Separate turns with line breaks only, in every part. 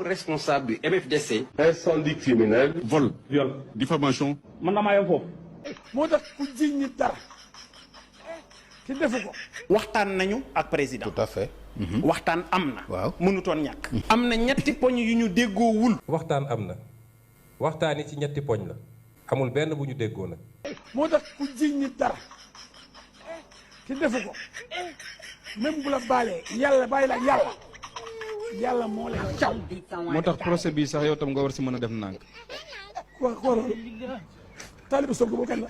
aux responsables du MFDC.
Incendie criminel.
Vol. Viol. Diffamation.
man damaa yem foofu. moo tax ku jiñ nit dara te defu ko.
waxtaan nañu ak président.
Tout à fait.
waxtaan am na.
waaw
mënutoon ñàkk. am na ñetti poñ yu ñu déggoowul.
waxtaan am na waxtaan yi ci ñetti poñ la amul benn bu ñu déggoo nag.
moo tax ku jiñ nit dara te defu ko même bu la baalee yàlla bàyyi la ak yàlla moo lay caw.
moo tax procès bi sax yow tam nga war si mën a def nànk.
quoi loolu taalibe Sonko boo kan la.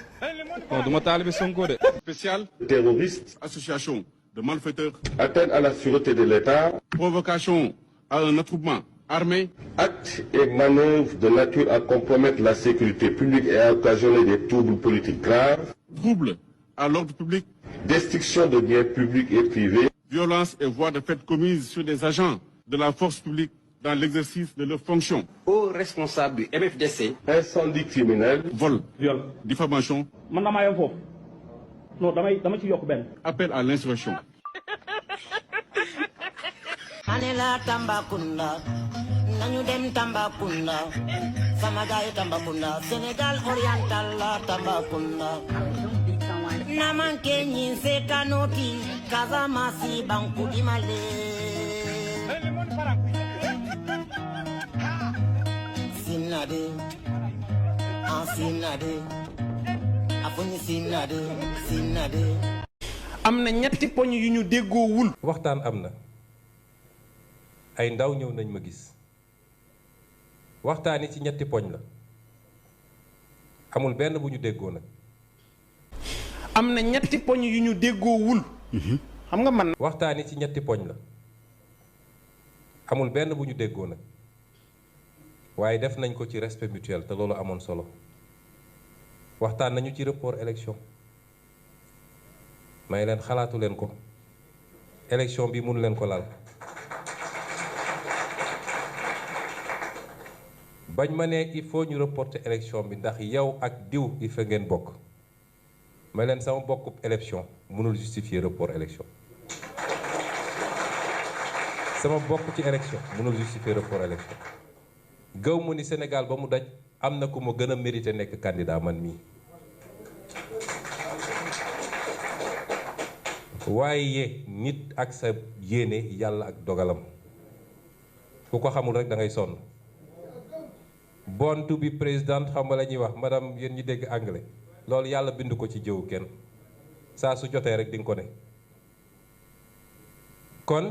non du ma taalibe Sonko de.
Spécial.
Terroriste.
Association de malfaiteurs.
Atteinte à la sûreté de l'État.
Provocation à un attroupement armé.
Actes et manœuvres de nature à compromettre la sécurité publique et à occasionner des troubles politiques graves.
Trouble à l'ordre public.
Destruction de biens publics et privés.
Violence et voies de fait commises sur des agents de la force publique dans l'exercice de leurs fonctions.
Aux responsables du MFDC.
Incendie criminel.
Vol. Viol. Diffamation.
man damaa yem foofu. non dama ci yokk benn.
Appel à l'insurrection.
Manela Tambacounda nañu dem Tambacounda sama gaay Tambacounda Sénégal oriental la Tambacounda namanke ñi se kanoti Casamance banku di male sinade sinade afuni sinade
am na ñetti poñ yu ñu déggoowul.
waxtaan am na ay ndaw ñëw nañ ma gis waxtaan yi ci ñetti poñ la amul benn bu ñu déggoo nag.
am na ñetti poñ yu ñu déggoowul. xam nga man.
waxtaan yi ci ñetti poñ la amul benn bu ñu déggoo nag waaye def nañ ko ci respect mutuel te loolu amoon solo waxtaan nañu ci report élection may leen xalaatu leen ko élection bi mënu leen ko laal. bañ ma ne il faut ñu reporter élection bi ndax yow ak diw il fa ngeen bokk ma leen sama bokkub élection mënul justifier report élection sama bokk ci élection mënul justifier report élection gaw mu ni Sénégal ba mu daj am na ku ma gën a mérité nekk candidat man mii waaye nit ak sa yéene yàlla ak dogalam ku ko xamul rek da ngay sonn born to be président xam nga la ñuy wax madame yéen ñi dégg anglais loolu yàlla bind ko ci jëwu kenn saa su jotee rek di nga ko ne kon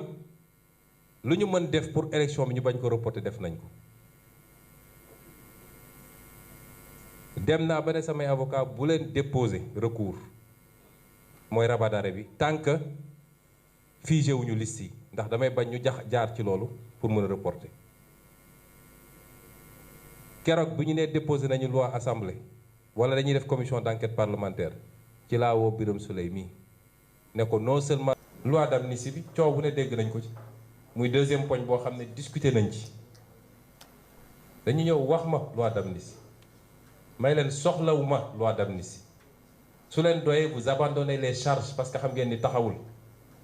lu ñu mën def pour élection bi ñu bañ ko reporter def nañ ko dem naa ba ne samay avocat bu leen déposer recours mooy rabat d'arrêt bi tant que figé wuñu liste yi ndax damay bañ ñu jaar ci loolu pour mën a reporter keroog bi ñu nee déposé nañu loi assemblée wala dañuy def commission d'enquête parlementaire ci laa woo Birame Souleye mii ne ko non seulement loi d'amnistie bi coow bu ne dégg nañ ko ci muy deuxième poñ boo xam ne discuté nañ ci dañu ñëw wax ma loi d'amnistie may leen soxlawuma loi d'amnistie su leen doyee vous abandonnez les charges parce que xam ngeen ni taxawul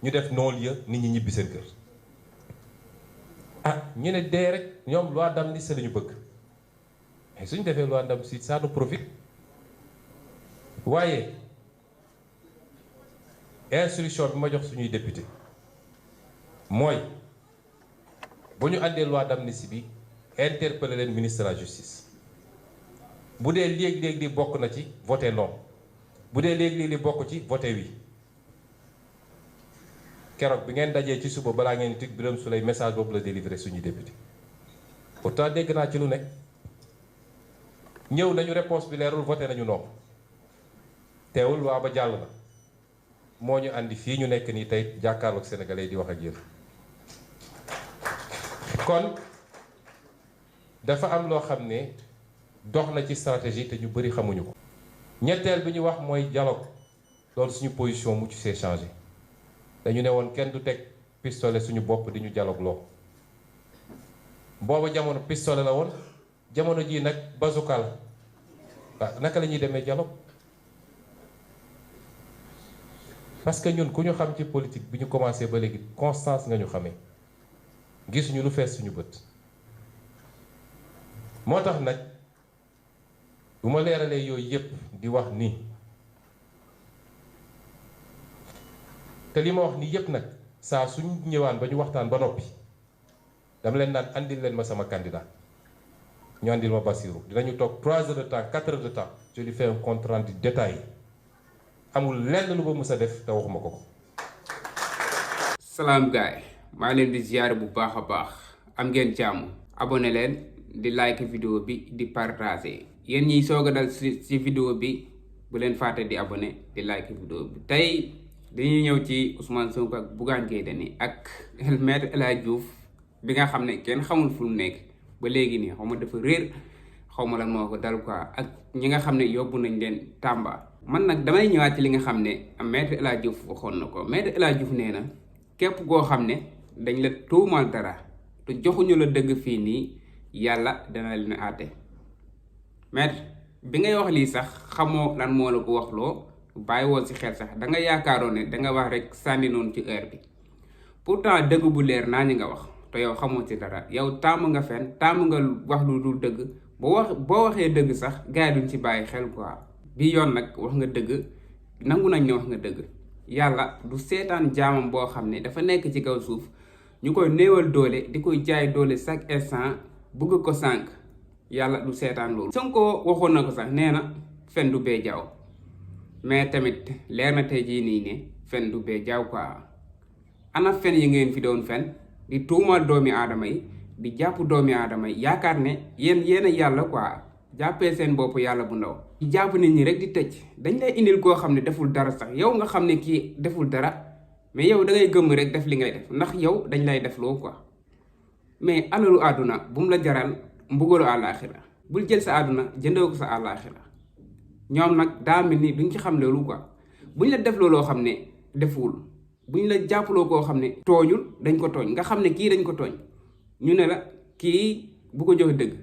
ñu def non-lieu nit ñi ñibbi seen kër ah ñu ne dee rek ñoom loi d'amnistie la ñu bëgg mais suñu defee loi d'amnistie ça nous profite waaye instruction bi ma jox suñuy député mooy bu ñu àndee loi d'amnistie bi interpeller leen ministre de la justice bu dee léeg-léeg li bokk na ci voté non bu dee léeg-léeg li bokk ci voté oui keroog bi ngeen dajee ci suba balaa ngeen tig Birame Souleye message boobu la délivré suñuy député pourtant dégg naa ci lu nekk ñëw nañu réponse bi leerul voté nañu non teewul loi ba jàll na moo ñu andi fii ñu nekk nii tey jàkkaarloog sénégalais yi di wax ak yéen kon dafa am loo xam ne dox na ci stratégie te ñu bëri xamuñu ko. ñetteel bi ñu wax mooy dialogue loolu suñu position mucc see changé dañu ne woon kenn du teg pistolet suñu bopp di ñu dialogue loo booba jamono pistolet la woon jamono jii nag bazooka la waaw naka la ñuy demee dialogue parce que ñun ku ñu xam ci politique bi ñu commencé ba léegi constance nga ñu xamee gisuñu lu fees suñu bët moo tax nag bu ma leeralee yooyu yépp di wax ni te li ma wax ni yépp nag saa suñ ñëwaan ba ñu waxtaan ba noppi dama leen naan andil leen ma sama candidat ñu andil ma Bassirou dinañu toog 3 heures de temps 4 heures de temps je lui fais un compte rendu détaillé amul lenn lu ba mës a def te waxuma ko ko.
salaam gaay maa leen di ziyaare bu baax a baax am ngeen jàmm abonné leen di like vidéo bi di partager yéen ñiy soog a dal ci vidéo bi bu leen fàtte di abonné di like vidéo bi. tey dañuy ñëw ci Ousmane Sonko ak Bougane Gueye Dany ak Maître El Hadji Diouf bi nga xam ne kenn xamul fu mu nekk ba léegi nii xaw ma dafa réer xaw ma lan moo ko dal quoi ak ñi nga xam ne yóbbu nañ leen Tamba. man nag damay ñëwaat ci li nga xam ne Maître El Hadji Diouf waxoon na ko. Maître El Hadji Diouf nee na képp koo xam ne dañ la tuumal dara te joxuñu la dëgg fii nii yàlla dana leen àtte. Maître bi ngay wax lii sax xamoo lan moo la ko waxloo bàyyi woon ci xel sax da nga yaakaaroon ne da nga wax rek sànni noonu ci heure bi pourtant dëgg bu leer naa ñi nga wax te yow xamoo ci dara yow taamu nga fen taamu nga wax lu dul dëgg boo waxee dëgg sax gars yi duñ ci bàyyi xel quoi. bi yoon nag wax nga dëgg nangu nañ ne wax nga dëgg yàlla du seetaan jaamam boo xam ne dafa nekk ci kaw suuf ñu koy néewal doole di koy jaay doole chaque instant bugg ko sànq yàlla du seetaan loolu. Sonko waxoon na ko sax nee na fen du bee jaaw mais tamit leer na tey jii nii ne fen du bee jaaw quoi ana fen yi ngeen fi doon fen di tuumal doomi aadama yi di jàpp doomi aadama yi yaakaar ne yéen a yàlla quoi jàppee seen bopp yàlla bu ndaw. di jàpp nit ñi rek di tëj dañ lay indil koo xam ne deful dara sax yow nga xam ne kii deful dara mais yow da ngay gëmm rek def li ngay def ndax yow dañ lay def loo quoi mais alalu àdduna bu mu la jaral mbugalu àllaaxira bul jël sa àdduna jëndoo ko sa àllaaxira ñoom nag daa mel ni duñ ci xam loolu quoi buñ la def looloo xam ne defuwul buñ la jàppaloo koo xam ne tooñul dañ ko tooñ nga xam ne kii dañ ko tooñ ñu ne la kii bu ko jox dëgg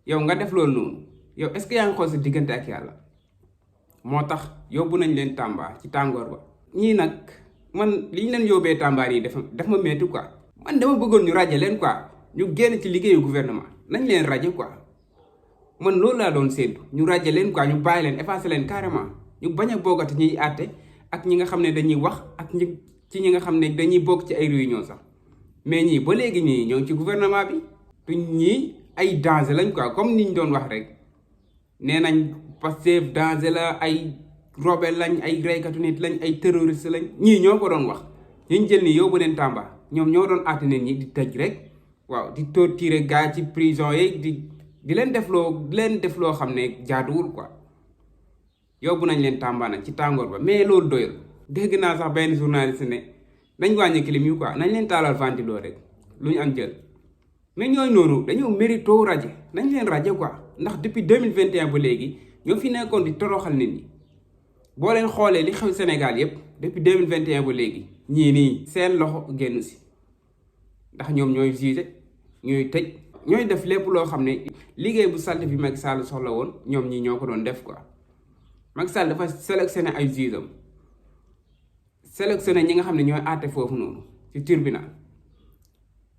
yow nga def loolu noonu yow est-ce que yaa ngi xool sa diggante ak yàlla moo tax yóbbu nañ leen Tamba ci tàngoor ba. ñii nag man li ñu leen yóbbee Tamba nii daf ma métti quoi man dama bëggoon ñu raje leen quoi ñu génn ci liggéeyu gouvernement nañ leen raje quoi man loolu laa doon séentu ñu raje leen quoi ñu bàyyi leen effacer leen carrément ñu bañ a boggati ñuy àtte ak ñi nga xam ne dañuy wax ak ñi nga xam ne dañuy bokk ci ay réunion sax mais ñii ba léegi ñii ñoo ngi ci gouvernement bi te ñii ay danger lañ quoi comme ni ñu doon wax rek nee nañ Pastef danger la ay rebelle lañ ay reykatu nit lañ ay terroriste lañ ñii ñoo ko doon wax ñu jël ni yóbbu leen Tamba ñoom ñoo doon àtte nit ñi di tëj rek waaw di torturer gars ci prison yi di leen def loo xam ne jaaduwul quoi yóbbu nañ leen Tamba nag ci tàngoor ba mais loolu doyul dégg naa sax benn journaliste ne nañ wàññi clim yi quoi nañ leen taalal ventilo rek lu ñu am jël mais ñooy noonu dañoo mérito raje nañ leen raje quoi ndax depuis 2021 ba léegi ñoo fi nekkoon di toroxal nit ñi boo leen xoolee li xew Sénégal yépp depuis 2021 ba léegi ñii nii seen loxo génn si ndax ñoom ñooy juge ñooy tëj ñooy def lépp loo xam ne liggéey bu salte bi Macky Sall soxla woon ñoom ñii ñoo ko doon def quoi Macky Sall dafa sélectionné ay juge am sélectionné ñi nga xam ne ñooy àtte foofu noonu ci tribunal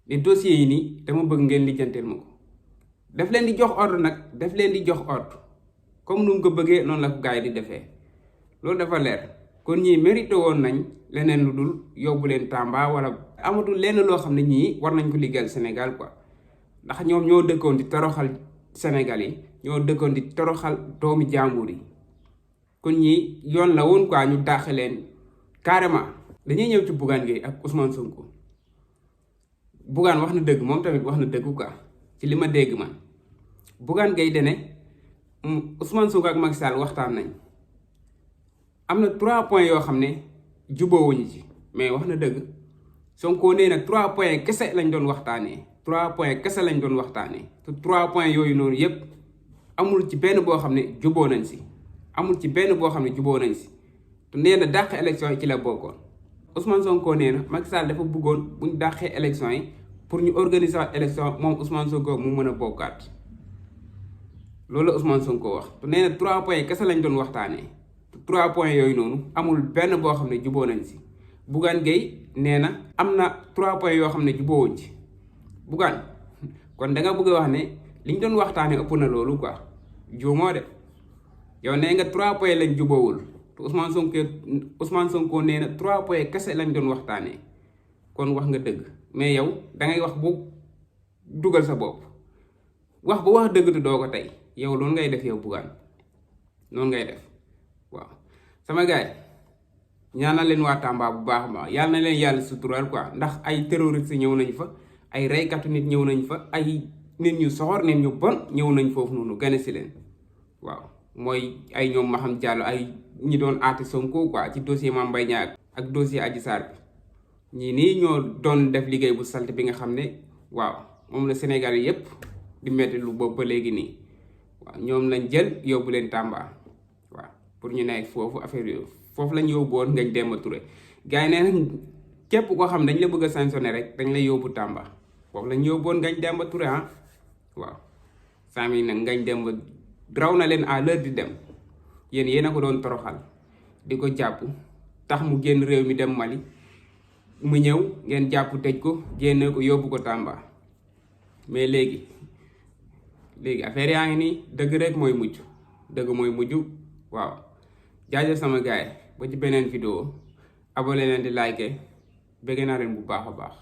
les dossiers yi nii dama bëgg ngeen lijjanteel ma ko daf leen di jox ordre nag daf leen di jox ordre comme nu mu ko bëggee noonu la ko gars yi di defee loolu dafa leer kon ñii mérité woon nañ leneen lu dul yóbbu leen Tamba wala amatul lenn loo xam ne ñii war nañ ko liggéeyal Sénégal quoi ndax ñoom ñoo dëkkoon di toroxal Sénégal yi ñoo dëkkoon di toroxal doomi jàmbur yi kon ñii yoon la woon quoi ñu dàq leen carrément. dañuy ñëw ci Bougane Gueye ak Ousmane Sonko Bougane wax na dëgg moom tamit wax na dëgg quoi ci li ma dégg man Bougane Gueye Dany Ousmane Sonko ak Macky Sall waxtaan nañ am na 3 points yoo xam ne jubóowuñu ci mais wax na dëgg Sonko nee na 3 points kese lañ doon waxtaanee 3 points kese lañ doon waxtaanee te 3 points yooyu noonu yépp amul ci benn boo xam ne jubóo nañ si amul ci benn boo xam ne jubóo nañ si te nee na dàq élection yi ci la bokkoon Ousmane Sonko nee na Macky Sall dafa bëggoon bu ñu dàqee élection yi pour ñu organiser waat élection moom Ousmane Sonko mu mën a bokkaat loolu la Ousmane Sonko wax te nee na 3 points kese lañ doon waxtaanee te 3 points yooyu noonu amul benn boo xam ne jubóo nañ si Bougane Gueye nee na am na 3 points yoo xam ne jubóowuñ ci Bougane kon da nga bëgg a wax ne liñ doon waxtaane ëpp na loolu quoi juumoo de yow nee nga 3 points lañ jubawul te Ousmane Sonko nee na 3 points kese lañ doon waxtaanee kon wax nga dëgg mais yow dangay wax bu dugal sa bopp wax bu wax dëgg te doo ko tey yow loolu ngay def yow Bougane noonu ngay def waaw sama gaay ñaanal leen waa Tamba bu baax ma yàlla na leen yàlla suturaal quoi ndax ay terroristes ñëw nañ fa ay reykatu nit ñëw nañ fa ay nit ñu soxor nit ñu bon ñëw nañ foofu noonu gane si leen waaw mooy ay ñoom Maham Diallo ay ñi doon aati Sonko quoi ci dossier Mame Mbaye Niang ak dossier Adji Sarr bi ñii nii ñoo doon def liggéey bu salte bi nga xam ne waaw moom la Sénégal yépp di metti lu boobu ba léegi nii waaw ñoom lañ jël yóbbu leen Tamba waaw pour ñu nekk foofu affaire yooyu foofu lañ yóbbuwoon Ngagne Demba Touré gars yi nee nañ képp koo xam dañ la bëgg a sanctionné rek dañ lay yóbbu Tamba foofu lañ yóbbuwoon Ngagne Demba Touré ah waaw sami nag Ngagne Demba raw na leen à l'heure di dem yéen a ko doon toroxal di ko jàpp tax mu génn réew mi dem Mali mu ñëw ngeen jàpp tëj ko génne ko yóbbu ko Tamba mais léegi affaire yaa ngi nii dëgg rek mooy mujj dëgg mooy mujj waaw jaajëf sama gaay ba ci beneen vidéo abonné leen di like bëgg naa leen bu baax a baax